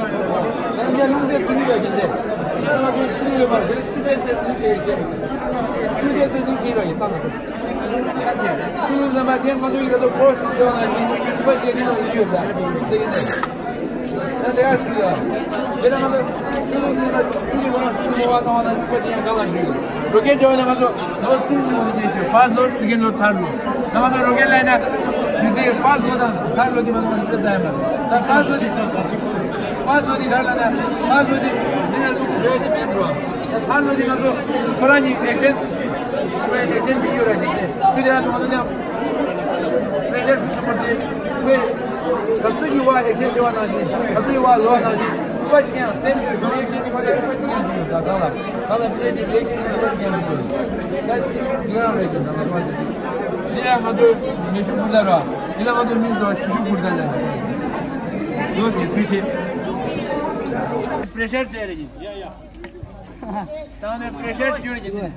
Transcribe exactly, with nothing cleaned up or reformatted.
ལ་ཡོད་རེད། ད་ཡང་ལུང་ཚན་དེ་ནི་ཡོད་ཀྱི་འདི། ད་ང་ཚོ་ཆུ་ལུད་ཡོད་པ་རེད། ཆུ་ཚན་དེ་ནི་དེ་ཡོད་ཀྱི། ཆུ་ཚན་དེ་ནི་དེ་ཡོད་ཀྱི་ད་ང་ཚོ། ཆུ་ལུད་ཟེར་བ་དེ་ང་ཚོ་ཡི་གེ་ཚོ་ཕོ་སི་ཊིབ་ཡོད་ན་ཞིག་ཆུ་པ་ཞིག་ཡོད་ཀྱི་ཡོད་ཀྱི་འདི་ཡིན་ནི། ད་དེ་ཡང་ཞུ་ཡ། དེ་ལ་ང་ཚོ་ཆུ་ལུད་ཟེར་བ་ཆུ་ལུད་ཡོད་ན་ཆུ་ལུད་མོ་བ་བཏང་བ་ན་ཆུ་པ་ཞིག་ཡང་ག་ལ་ཞུ། རོ་ཀེ་ཊི་འགྲོ་བ་ན་ང་ཚོ་ལོ་གསུམ་གྱི་ནང་དུ་ཞུ། ཕར་སི་ལོ། སེ་ཀེན་ཌི་ལོ། ཐར་ཌི་ལོ། ད་ང་ཚོ་རོ་ཀེ་ཊི་ལ་ཡིན་ན་དུས་ཚོད་ཕར་སི་ལོ་དང་ཐར་ཌི་ལོ་དེ་མ་གཏོགས་ང་ཚོ་ད་ཡང་མ་རེད། ད་ཕར་སི་ལོ་དེ་ཕར་སི་ལོ་དེ་ག་རེ་ལབ་ན་ཕར་སི་ལོ་དེ་མི་ལ་ལུག་རོལ་དེ་མེད་འགྲོ། ད་ཐར་ཌི་ལོ་དེ་ང་ཚོ་ཁོ་རང་གཉིས་ཨེག་ཤན་ཨེག་ཤན་དེ་ཡོད་ར་དེ་ཆུ་དེ་ལ་ང་ཚོ་ནས་པེ་རེ་ཤར་ཤུགས་ཆེན་པོ་དེ་ཁོས་ག་ཚོད་ཀྱི་བ་ཨེག་ཤན་དེ་བ་ནང་བཞིན་ག་ཚོད་ཀྱི་བ་ལོ་བ་ནང་བཞིན་ཆུ་པ་ཅིག་ཡང་སེམས་ཤུགས་ཨེག་ཤན་དེ་ཁོ་ཚོ་ཆུ་པ་ཅིག་ཡང་ཅིག་ཡོད། ད་གང་ལ་གང་ལ་པེ་རེ་དེ་ཨེག་ཤན་དེ་ཆུ་པ་ཅིག་ཡང་ཅིག་ཡོད། ད་དེ་རང་རེད་ཀྱི་ད་ང་ཚོ་འདི་ཡང་ང་ཚོ་མེ་ཤུགས་འཕུར་མདའ་ར། འདི་ལ་ང་ཚོ་མིང་ཟེར་བ་ཆུ་ཤུགས་འཕུར་མདའ་ལ་ཡོད་དེ་དུས་ཆེ། པེ་རེ་ཤར་ཙེ་རེ་ཡིན། ཡ་ཡ། ད་ནས་པེ་རེ་ཤར་ཅུ་རེ་ཡིན།